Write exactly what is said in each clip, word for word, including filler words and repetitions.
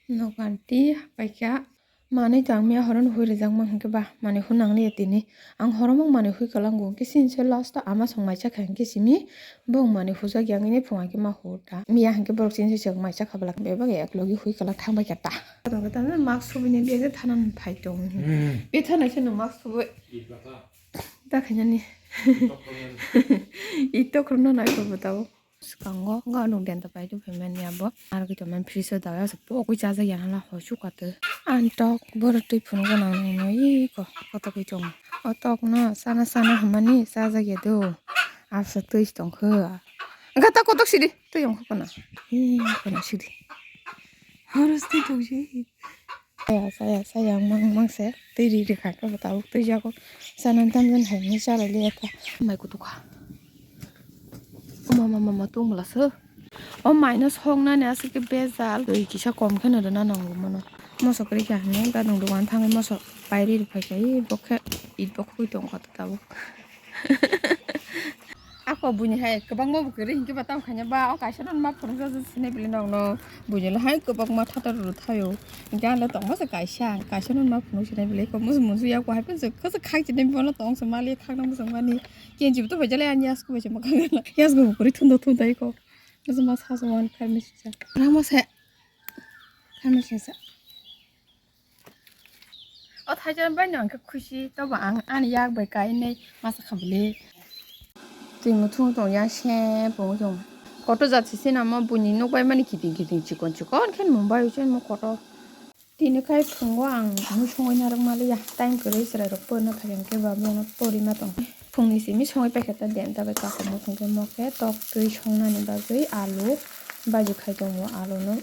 Nokanti paikha manwi tangmia horo no hui rijak ma hwnkhe ba manwi hwnang liya tini. Ang horo mung manwi hui kwlango hwnkhe sini se last o ama song maisa kha hwnkhe simi bong manwi hujak yang ini phunga khe ma hu ta. Miya hwnkhe borok sini se chwng maisa kha bwlak bebak ek logi hui kwlak thang bai kha ta. Mask subini bag thana phai tong. Hmm. Bethana se no mask subui. Ta khainani. Ito khorokno nai ko bwtao. Swkango ganuk denta pai tongphaimani abo. Aro khe tongmani fridge o dawai asa pogwi chajak ya hala hoi sukha twi. Ang tok borok twi phunukgo nang nang no iko kotok wi tongo. O tok no sana sana hwnmani chajak ya do. Asa twi tongkha. Gata kotok sidi twi tongkha kono. Ih, kono sidi. Horos twi tongsi. Saya, saya, saya, mang, mang se. Twi ri, ri kha, khe bo tabuk twi jago. Sana tam jan hai, ni chalai liya kha. Mai kutu kha. Mama, mama, tu mula se. O minus hok nani aswk khe bejal. Twi kisa kom khe no rwna nango mano. Moso kwrwi kha hwnwi, gadung dogan thangwi moso pai ri, ri phai kha. Ih, bo khe, it bo khogwi tong kha tabuk. Ako buini hai kwbangma bo kwrwi hinkhe ba tamo khaina ba o kaisa no ma phunukjak sinai bile nokno buini le hai kwbangma thatar rw thaio hinkhe ang le tongma se kaisa kaisa no ma phunuk sinai bile eko musu musu yak bo hai phano kwchak khak sinai bono tong se mali khakna muchung mani kenchi bo to bai jale ani yasku bai se ma khakla yasku bo kwrwi thunda thunda eko musu ma sa se wan kharmi sisa rama se kharmi sisa. O thaijani bai no hwnkhe khusi, tobo ang ani yak bai kainai masa kha bwle. Twi muthung tong yang se pung tong. Kotor jat se sinamo buini nok bai mani kiting kiting chikon chikon khe mung bai se mo kotor. Tini khai phungo ang mui songwi narwk maliya. Time kwrwi chwrai rok porna phai hwnkhe ba bono porwi ma tong. Phungni simi songwi paikha ta den ta bai kakhorma phungkhe mo khe tok twi songnani bagwi alu baji khai tongo, alu no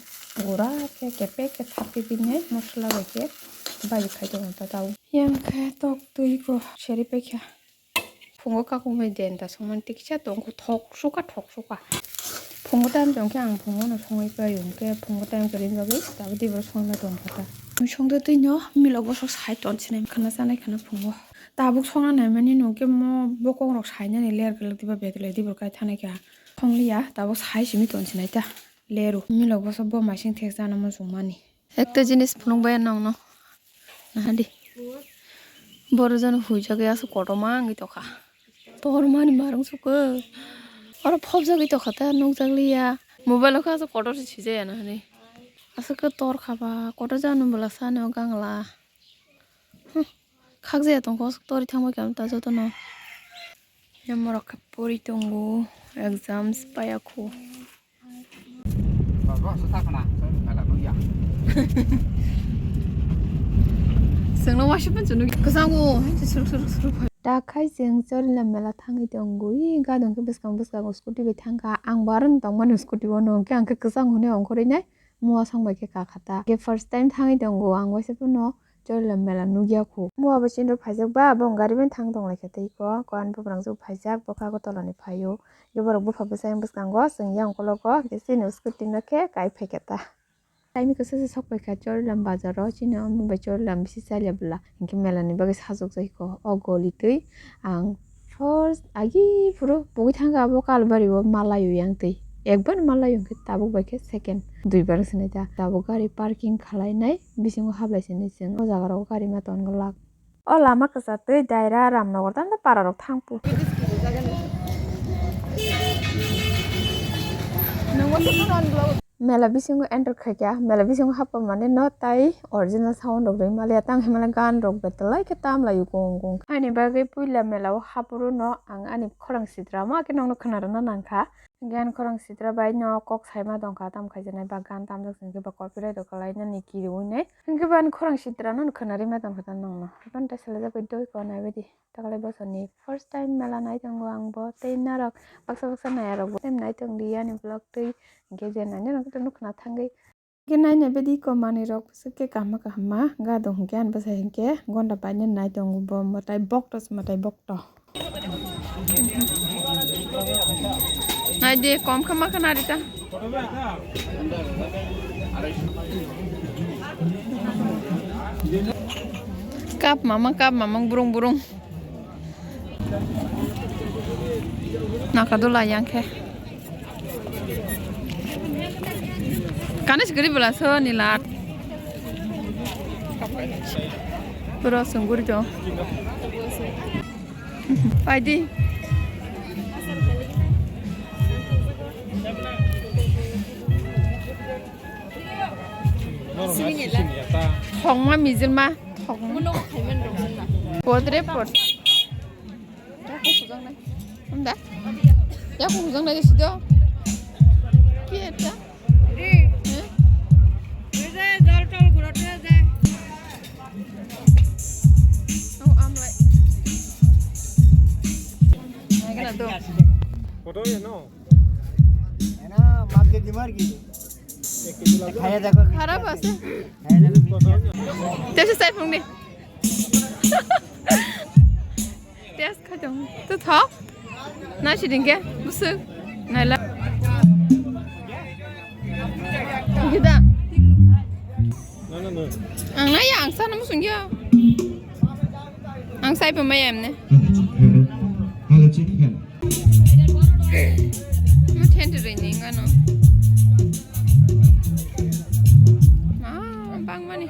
gura khe kepek khe thapwi pinai mosola bai khe baji khai tongo ta tabuk. Yang khe tok twi bo seri paikha. Phungo kakhumui den ta songmani tiksa tongkha thok sukha thok sukha. Phungo time tongkhe ang phungo no songwi paio hwnkhe phungo time kwrwini bagwi tabuk diboro songna tongkha ta. Songdo twi no milok bosok sai tonsinai khana chanai khana phungo. Tabuk songna naimani nungkhe mo bokong rok sainani ler kwlwk diba betlai dibor kai thanai kha. Songliya tabuk sai simi tonsinai ta leru. Milok bosok bo maising thek jana muchungmani. Ekta jinis phunuk bai nongno. Nahadi. Boro jano huijagwi aswk kotorma wngwi tongkha. Tormani marung sukha. Oro phobjagwi tongkha ta nukjakliya. Mobile o khe aswk kotor se sijaya nahani. Aswk khe tor kha ba kotor jano bwla sani o gangla. Huh. Khakjaya tongkha, aswk torwi thangbai kha ta jotono. Yamorok khe pori tongo, exams paiya khu. Chwngno waisa phan chwngno kwchangw, hai se suruk suruk suruk phai. Dakhai chwng Chorila mela thangwi tongo, ui gadon khe bwskang bwskango scooty bai thangkha, ang bo aro tongmani scooty o no, hwnkhe ang khe kwchang hwnwi ongkhorwi nai. Mua song bai khe kakha ta. Khe first time thangwi tongo ang waisa phano Chorila mela nukya khu. Mua bo chini rok phaijak ba, bo gari bai thang tong lai kha tei ko. Ko ani buprang jok phaijak, bo kha Agartala ni phaio. Khe borok bupha bwsai bwskango, chwng yang ukologo, khe chini scooty no khe kai phai kha ta. Taimikhe se sok pai kha Chorila bazar o, chini omo bai Chorila bisi chalya bwla. Hinkhe mela ni bagwi sajokjak kho. O goli twi ang first agi phuru pogwi thangkha abo Kalbari o malaio yang twi. Ekbar malaio hwnkhe tabuk bai khe second duibar wngsinai ta. Tabuk gari parking khwlainai bisingo hablai sinai chwng o jaga rogo gari ma ton glak. O lama kwchar twi daira Ramnagar tamo para rok thang pu. Mela bisingo enter khaikha, mela bisingo hapma mane no tai original sound rok rwi maliya, tang hinmale gan rok betlai khe tamlaio gong gong. Ani bagwi puila mela o haphuru no ang ani khorang sitra ma khe nokno khwna rwna nangkha. Gan khorang sitra bai no kok saima tongkha, tam khaijaknai ba gan tamjak singkhe ba copyright rok kwlainani kiriwi nai. Hinkhe bo ani khorang sitra no khwna rwima tongkha ta nokno. Haphano ta selajak bai doi ko naibaidi. Taklai bosor ni first time mela nai tongo ang bo, tei norok baksa baksa nai rok bo time nai tong di ani vlog twi, hinkhe je nai norok to nukna thangwi. Hinkhe nai nai badi ko manwi rok bwswk khe kaham kaham ma ga dong hinkhe ani bwsai hinkhe gonda painani nai tongo bo mwtai bokto se mwtai bokto. Nai di kom khe ma khna rita. Kap mama, kap mama, burung, burung. Naka dula yang khe. Kani sikiri bela so ni lat. Pura sunguri to. Paidi. Thongma mijilma. Thongma. Podre pod. Yakung hujaknai. Yakung hujaknai de sido. Ki eta? Re. He? Re, jol tol gurot re, je. Oh, amlai. Naikena do. Photo ye no? Ena, mat ke dimar ki? Ek kg la. Khaya dekho. Kharap ase. Khaya dekho. Tepsi sai phungni. Test khaitong. Tu thok. Nai siding ke. Busuk. Naila. Gida. No, no, no. Ang nai ang sana musung ya. Ang sai pemai emne. Hello, chicken. Mo tender ni ngano. Ah, bang mani.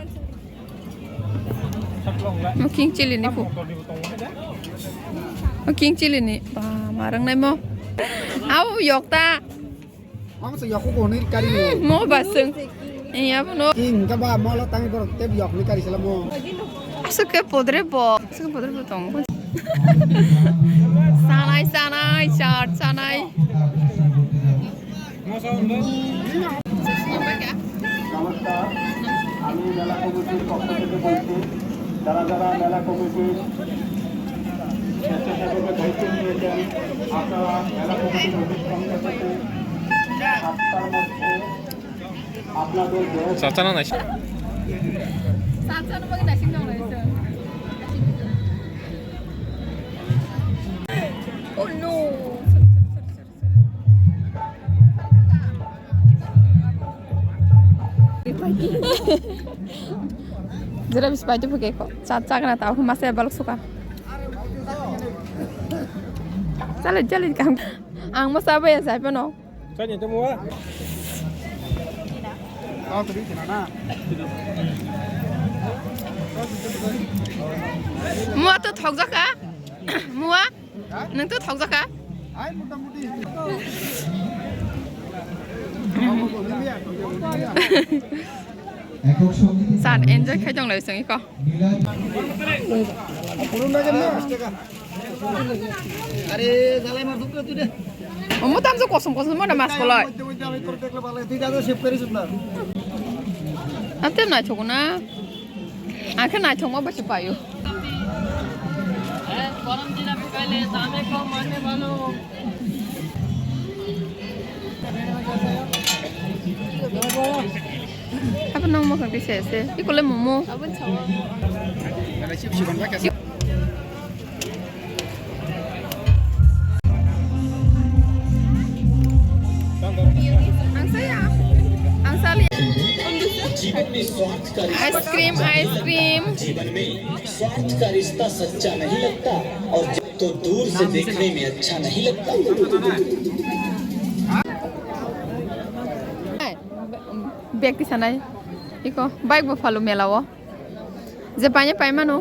Mo king chili ni pu. Mo king chili ni. Ba, marang nai mo. Au yok ta. Mama se yaku ko ni kari. Mo basung. Iya, no. King ka ba mo lo tangi borok te yok ni kari sala mo. Asuk ke podre bo. Asuk ke podre bo tong. Sanai, sanai, char sanai. নমস্কার, আমি মেলা কমিটির পক্ষ থেকে বলছি, যারা যারা মেলা কমিটির স্বেচ্ছাসেবকের দায়িত্ব নিয়েছেন, আপনারা মেলা কমিটির অফিস সংখ্যা থেকে সাতটার মধ্যে আপনাদের gas Sachana nai. Oh no. Jera bis pai tu pake ko. Chat chat na tau masa balok suka. Chale chale kam. Ang masa ba ya sai pano. Chani tu mua. Mua to thok jaka. Mua. Nwng to thok jaka? Hai, motamuti. Sir, enjoy khai tong lai song iko. Are, jalai mar dukra tu de. Omo tam jo kosom kosom mo na mas kolai. Moddhe moddhe ami tor dekle bale, tui jado save kori suk na. Atem na chokna. Ang khe naithokma bai se paio. Abo nang mokhang twi se se. Ikole momo. Ang saya. Ang sali. Ice cream, ice cream. स्वार्थ का रिश्ता सच्चा नहीं लगता और जब तो दूर से देखने में अच्छा नहीं लगता। Bag kisa nai. Iko bike bo phalo mela o. Je paine pai mano.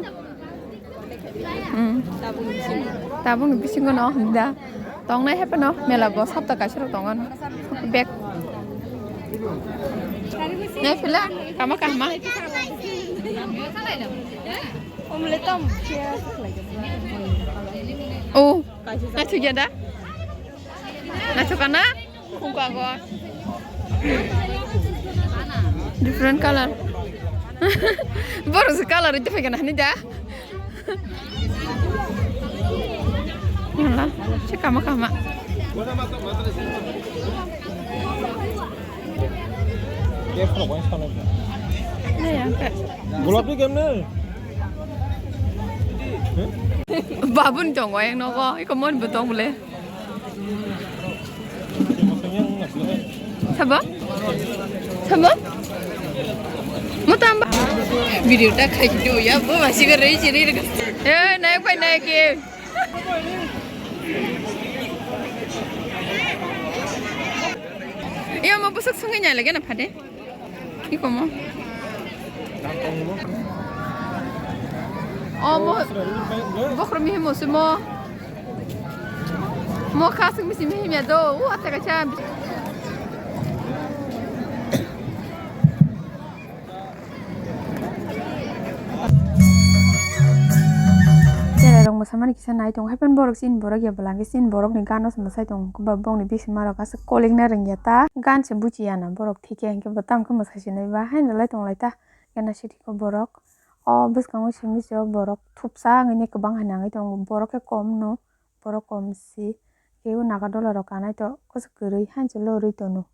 Hmm. Tabuk ni bisingo no da. Tongnai hai phano mela bo sapta kaisa rok tongo no. Bag. Nai phila kama kahma. Oh, naithok ya da? Naithok na? Khungka go. Different color. Borok se color itu pegan hani da. Wala, se kama kama. Gulap ni game na. Babun tongo yang nogo, iko mon butong bole. Sabo? Sabo? Mo tamba? Video ta khai do ya, bo masi ga rei chiri. Eh, naik pai naik ke. Iyo mo busuk sungi nyai lagi na phade. Iko mo. O mo. Bokhro mi mo simo. Mo khasing mi simi himya do. U ate kacha. Cherai rok mwsamani kisa nai tongo, haiphano borok chini borok ya bwla hwnkhe chini borok ni gano se mwsai tongo, hwnkhe ba bongni bising ma rok aswk kolik na rwngya ta, gan se buchi ya na borok thik ya hwnkhe bo tamo khe mwsai sinai ba haino lai tong lai ta, gana sidi khe borok o bwskango simi se o borok thupsa wngwi kwbang hai nangwi tongo, borok khe kom no. Borok kom si, kebo naga dola rok kanai to kwchwk kwrwi hanse lorwi tono.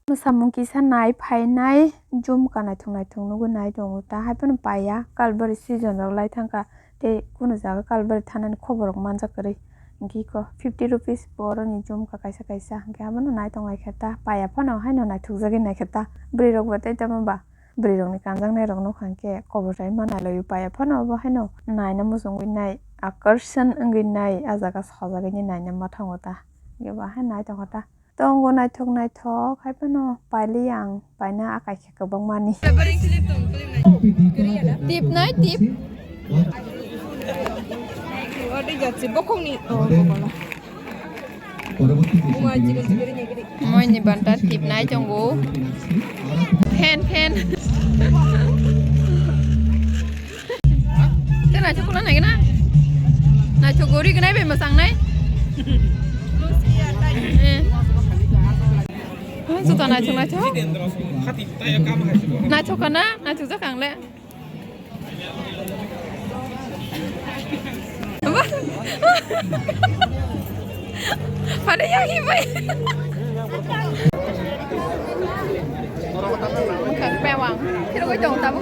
Mwsamung kisa nai phainai jumka naithok naithok nugwi nai tongo ta, haiphano paiya kalbari season rok lai thangkha tei kunu jaga kalbari thanani khobor rok manjak kwrwi. Hwnkhe iko fifty rupees boroni jumka kaisa kaisa, hwnkhe abono nai tong lai khe ta, paiya phano haino naithokjagwi nai khe ta, bwrwi rok bo tei tamo ba. Bwrwi rokni kanjaknai rok nukha hwnkhe kobor rai ma nai laio, paiya phano obo haino naina muchungwi nai, akorson wngwi nai, ah jaga sajagwi nai naina ma thango ta, hwnkhe bo haino nai tongkha ta. Tongo naithok naithok, haiphano pailiya ang, paina akai khe kwbangmani. Tip nai, tip. Bokhongni, oh, bokhongno. Moini banta tipnai tongo. Phen, phen. Tei naithok khulna nai gana? Naithok gori gwnai bai mwchang nai. Eh. Juta naithok, naithok. Naithok kana? Naithok jak ang le. Pada yang hibai. Bukan pewang. Kira kau jauh tamu.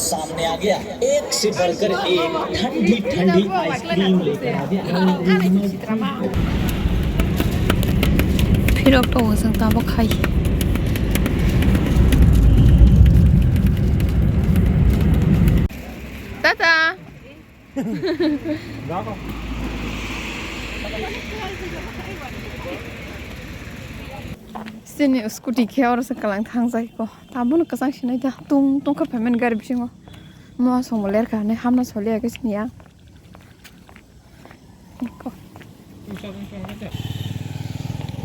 सामने आ गया। एक से बढ़कर एक ठंडी ठंडी आइसक्रीम लेकर आ गया। Phirok tongo chwng tabuk khai. Tata. Sini scooty khe oro se kalang thangjai ko. Tabuk no kwchang sinai da. Tung tung khe phaimani gari bisingo. Mo songbo lerka hinui hamna soli ya khe sini ya.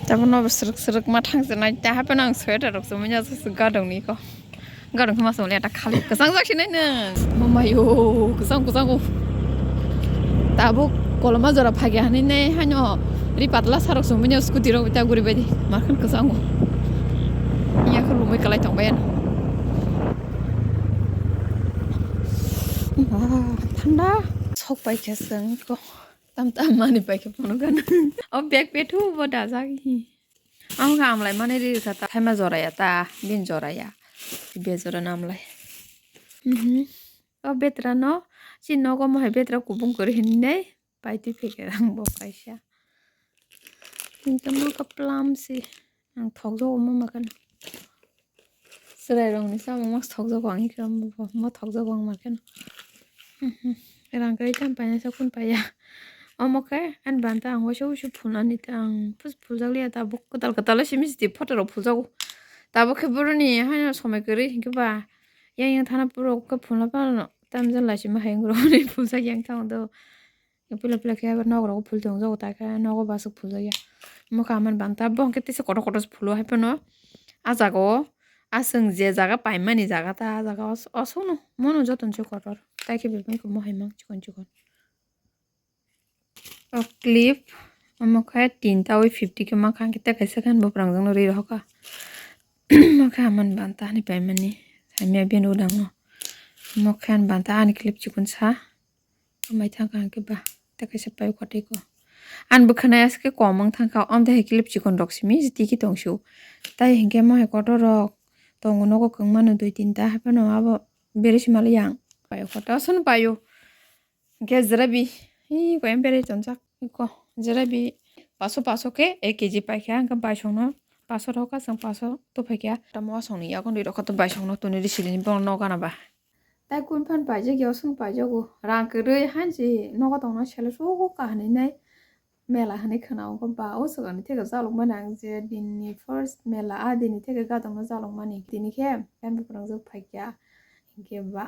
Tabuk no srwk srwk ma thangsinai da hapheno ang sweater rok chumui ya gadong ni ko. Gadong khe ma songli ata khali kwchang jak sinai no. Mamayo kwchang kwchang o. Tabuk koloma jora phagi hinui nai haino ri patla sarok chumui ya scooty rok ta guri bai di. Markhan kwchang o. Iya khe lumui kalai tong bai ano. Ba, thanda. Sok pai khe chwng ko. Tam tam mani pai khe phunuk gana. O bag pethu bo dajak hi. Ang kha amlai mani ri kha ta. Thaima jora ya ta, bin jora ya. Be jora na amlai. Mhm. O betra no, si nogo mo hai betra kubung kwrwi hinwi nai. Pai twi phikhe ang bo kaisa. Hingke mo khe plum si ang thokjago mo makhan. Chwrai rokni chamung mas thokjago ang hikhe mo, mo thokjago ang makhan. Rang kwrwi tam paina sa kun paiya. Omo khe ani banta ang waisa waisa phunani ta ang phus phuljakliya tabuk kwtal kwtal simi siti photo rok phuljago. Tabuk khe boroni haino somoi kwrwi hingke ba yang yang thana puro khe phulna pano tamjani laisima hai wngwi rokni phuljak yang thango do. Puila puila khe abo nok rogo phul tongjak, tai khe nogo bo aswk phuljakya. Mokha man banta bo hwnkhe tesa kotor kotor se phulo hai phano. Ah jaga o aswk je jaga paimani jaga ta, ah jaga o aswk no mono joto ni se kotor. Tai khe bebak khe mohai mang chikon chikon. O clip omo khe tinta wi fifty khe mankha, hwnkhe tei kaisa khe ani bwprangrok no ri rohorkha. Omo khe aman banta ani paimani. Hamya bini udang no. Omo khe ani banta ani clip chikon sa. Amai thang kha hwnkhe ba, tei kaisa pai kothai ko. Ani bwkhanai aswk khe kom wng thang kha, amtwi hai clip chikon rok simi tiki tong su. Tai hinkhe mo hai kotor rok tongo nogo kwbangma no dui tinta, haiphano abo berwi sima li yang. Pai kotor aswk no pai o. Hinkhe jalebi, hi koi berwi tonjak ko. Jalebi paso paso khe ek kg pai kha, hinkhe baisong no paso rok kha, chwng paso to phai kha. Tamo aswk ni yakon ri rok kha to baisong no toni ri sili ni bono no gana ba. Tai kun phan paijak ya, osong paijago. Rang kwrwi hansi nogo tongna selo sugo kaha hinwi nai. Mela hinwi khwna wngkha ba, o swkangni theke jalokmani ang je dinni first mela, a dinni theke gadangno jalokmani. Tini khe yan buphang jwk phaikha, hinkhe ba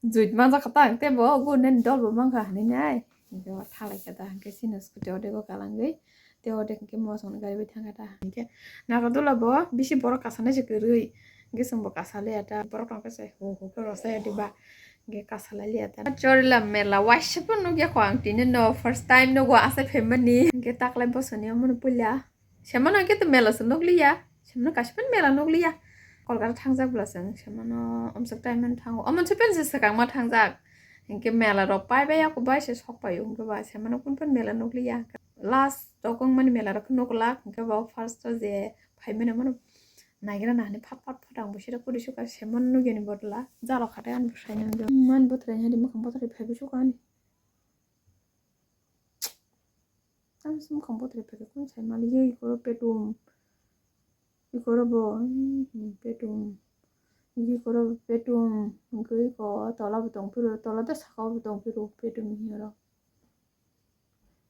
juit manjakha ta ang tebo, o gwnani dolbo mankha hinwi nai. Hinkhe ba thalaikha ta, hinkhe chini scooty odego kalangwi, tei odek hinkhe mosongni gari bai thangkha ta. Hinkhe Nagarjula bo bisi borok kasanai se kwrwi, hinkhe chwngbo kasaliya ta, borok tongkhe se hu hu khe rwchaya diba. Ge kasalai liya ta. Chorila mela waisa phano nukya kho ang tini no first time nugo asai phaimani. Ge taklai bosoni omono puila. Semano ke to mela se nukliya. Semano kaisa phano mela nukliya. Kolkata thangjak bwla chwng semano omsok time mano thango. Omo se phano se swkangma thangjak. Hinkhe mela rok pai bai ako bai se sok paio hinkhe ba semano kun phano mela nukliya. Last rok wngmani mela rok khe nuklak hinkhe ba first o je phaimani omono Naigra nani phat phat phat ang bo sira kuri suka semon nugini bodla jalo khatai ani bwsai nang man bwthrai nadi mukhang bwthrai phaibo suka ani. Ang se mukhang bwthrai phaibo kun sai mali yo ikoro petum ikoro bo hmm, petum ikoro petum hwnkhe iko tola bo tongphiro tola de saka bo tongphiro petum hiyoro.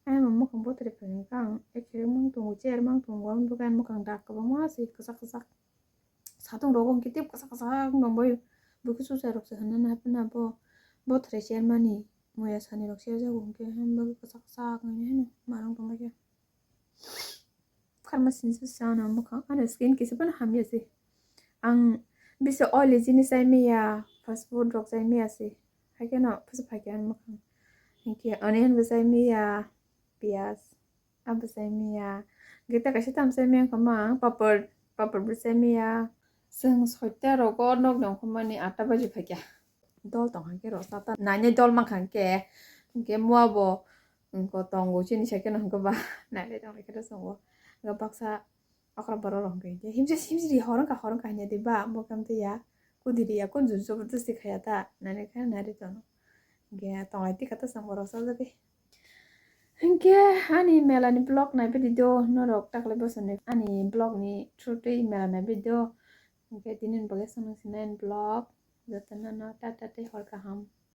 Ayang mukhang bwthrai phai hwnkha ang ekhe mang tongo chair mang tongo ang dogan mukhang dak kwbangma se kwchak kwchak satung rogo hwnkhe tei kwchak kwchak wng tongbaio bwkhe chuchai rok se hwnna naiphano bo bwthrai chair mani muya sani rok chair jago hwnkhe hwnba kwchak kwchak wngwi haino marang tongbaikha. Pharmacy ni se chana mukhang ano skin kisa phano hamya se. Ang bisa oily jinis chai maya, fast food rok chai maya se. Haikhe no phasa phaikhe ani mukhang. Hinkhe onion bo chai maya, piyaj abo chai maya. Gita kaisa tam chai maya wngkha ma ang papor, papor bo chai maya. Chwng soita rogo nok ni ongkhormani atta baji phaikha. Dol tong kha khe rw sata nainai dol mankha khe. Hinkhe mua bo wngkha tongo chini second hwnkhe ba nainai tong khe rw chwng bo. Baksa Okra borok rok hwnkhe himse himse ri hor wngkha hor wngkha hanya de ba bo kam tei ya kudi ri ya kun jun jabardasti khaya ta nani khe nari tono hwnkhe tonglai tikha ta chwng borok sajagwi hwnkhe ani mela ni vlog naibaidi do norok taklai bosoni ani vlog ni through tei mela naibaidi do hwnkhe tini ni bagwi chwng nang sinai vlog jotono no tata tei hor kaham.